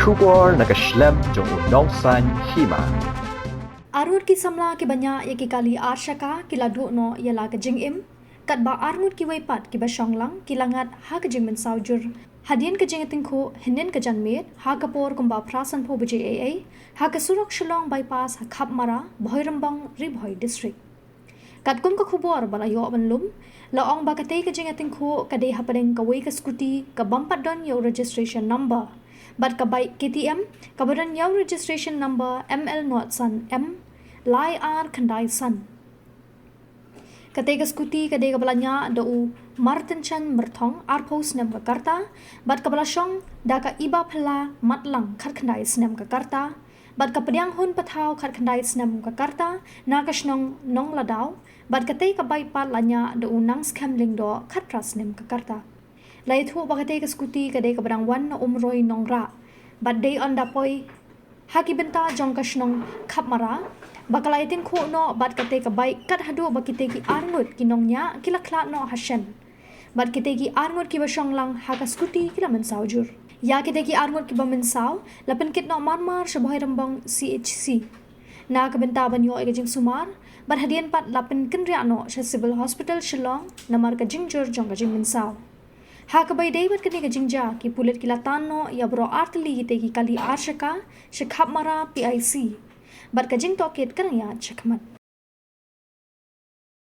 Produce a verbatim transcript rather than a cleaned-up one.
Khubor na ka shlem jong u nongsan hima. Arngut ki samla kiba ñiah ïa ki kali arshaka ki la duh noh ïa la ka jingim, katba arngut kiwei pat kiba shong lang ki la ngat ha ka jingmynsaw jur hadien ka jingïatyngkhuh hynnin ka janmiet ha ka por kumba phra sanphew baje eiei ha ka surok Shillong Bypass ha Khapmara, Bhoirymbong, Ri Bhoi District. Katkum ka khubor ba la ïoh ban lum, la ong ba katei ka jingïatyngkhuh ka dei hapdeng kawei ka scooty ka bym pat don ïa u registration number bad ka bike K T M kaba don ïa u registration number M L nod san M lai ar khyndai san. Katei ka scooty ka dei kaba la ñiah da u Martin Chan Myrthong, arphew snem ka karta, bad kaba la shong da ka Iba Phla Matlang, khatkhyndai snem ka karta, bad ka Pdiang Hun Pathaw, khatkhyndai snem ka karta, na ka shnong Nongladaw, bad katei ka bike pat la ñiah da u Nangskhem Lyngdoh, khatphra snem ka karta. La ïathuh ba katei ka scooty ka dei kaba dang wan na Umroi Nongrah bad dei yn da poi ha ki bynta jong ka shnong Khapmara, ba ka la ïatyngkhuh noh bad katei ka bike kat haduh ba kitei ki arngut ki nongñiah ki la khlad noh ha shen. Bad kitei ki arngut kiba shong lang ha ka scooty ki la mynsaw jur. Ïa kitei ki arngut kiba mynsaw la pynkit noh marmar sha Bhoirymbong C H C. Na ka bynta ban ïoh ïa ka jingsumar, bad hadien pat la pynkynriah noh sha Civil Hospital Shillong namar ka jingjur jong ka jingmynsaw. Ha kaba ïadei bad kane ka jingjia, ki pulit ki la tan noh ïa baroh artylli kitei ki kali arshaka sha Khapmara P I C, bad ka jingtohkit ka dang ïaid shakhmat.